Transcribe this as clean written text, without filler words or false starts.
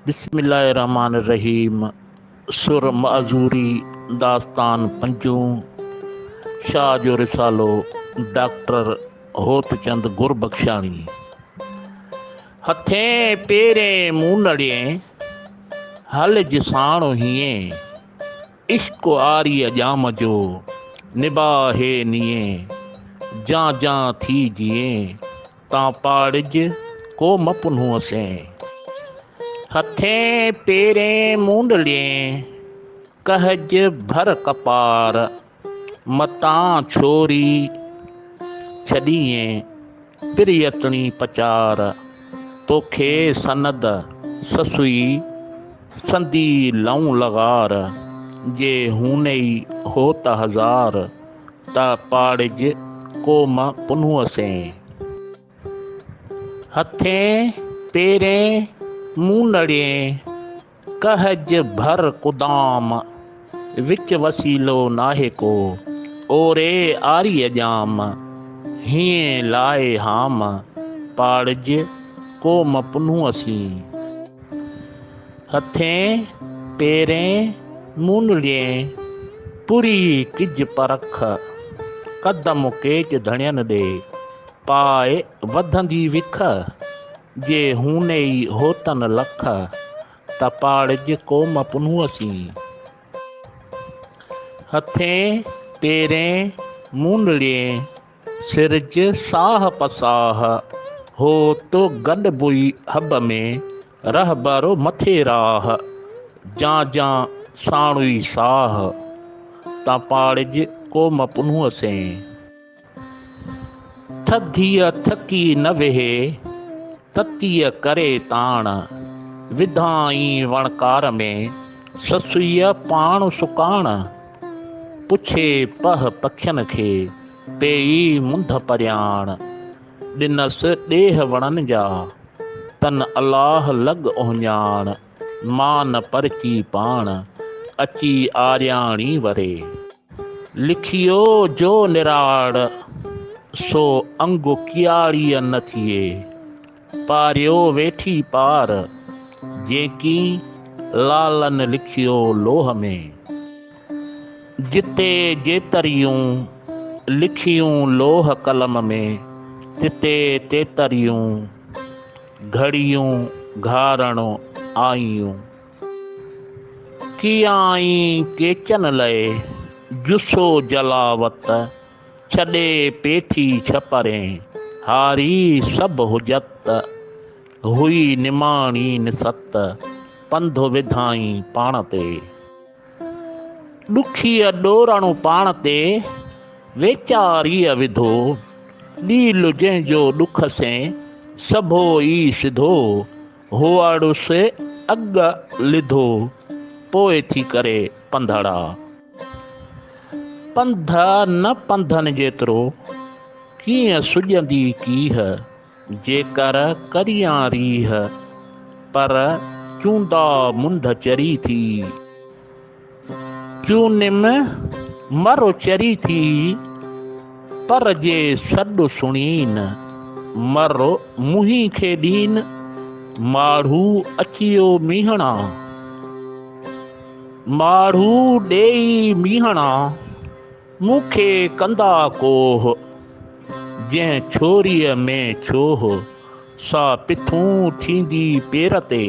بسم الله الرحمٰن الرحيم سر معذوري داستان پنجون شاهه جو رسالو ڊاڪٽر هوتچند گربخشاڻي هٿين پيرين مونڙين هلج ساڻ هيئين عشق آريء ڄام جو نباهي نيئين جان جان ٿي جيئين تان پاڙج ڪو م پنهونء سين. هٿين پيرين مونڊلين، ڪهج ڀر ڪپار، متان ڇوري ڇڏيين، پريتڻي پچار، توکي سند سسئي، سندي لئون لغار، جي هونئي هوت هزار، ته پاڙج ڪو م پنهونء سين. هٿين پيرين مونڙين، ڪهج ڀر قدام، وچ وسيلو ناهي ڪو، اوري آريء ڄام، هيئين لاء هام، پاڙج ڪو م پنهونء سين. هٿين پيرين مونڙين، پوري ڪج پرک، قدم ڪيچ ڌڻين ڏي، پاء وڌندي وک، جي هونئي هوتن لک، ته پاڙج ڪو م پنهونء سين. هٿين پيرين مونڙين، سرج ساهه پساهه، هوت گڏبوئي حب ۾، رهبر مٿي راهه، جان جان ساڻوئي ساهه، تان پاڙج ڪو م پنهونء سين. ٿڌيء ٿڪي نه ويهي، تتيء ڪري تاڻ، وڌائين وڻڪار ۾، سسئيء پاڻ سڪاڻ. پڇي پهه پکين کي، پيئي منڌ پرياڻ. ڏنس ڏيهه وڻن جا، تن الله لڳ اهڃاڻ. مان پرچي پاڻ، اچي آرياڻي وري. لکيو جو نراڙ، سو انگ ڪياڙيء نه ٿئي. پاريو ويٺي پار، جيڪي لالن لکيو لوهه ۾. جتي جيتريون لکيون لوهه قلم ۾، تتي تيتريون گهڙيون گهارڻ آئيون. ڪيائين ڪيچن لئي، جسو جلاوت. ڇڏي پيٺي ڇپرين، هاري سڀ حجت، هئي نماڻي نست، پنڌ وڌائين پاڻ تي. ڏکيء ڏورڻ پاڻ تي، ويچاريء وڌو، ڏيل جنهن جو ڏک سين، سڀو ئي سڌو، هئڙس اڳ لڌو، پوء ٿي ڪري پنڌڙا. پنڌ نه پنڌن جيترو، ڪيئن سڄندي ڪيهه، جيڪر ڪريان ريهه، پر چوندا منڍ چري ٿي. چونم مر چري ٿي، پر جي سڏ سڻين، مر منهين کي ڏين، ماڙهو اچيو مينهڻا. ماڙهو ڏيئي مينهڻا، مون کي ڪندا ڪوهه، جنهن ڇوريء ۾ ڇوهه، سا پٿون ٿيندي پير تي.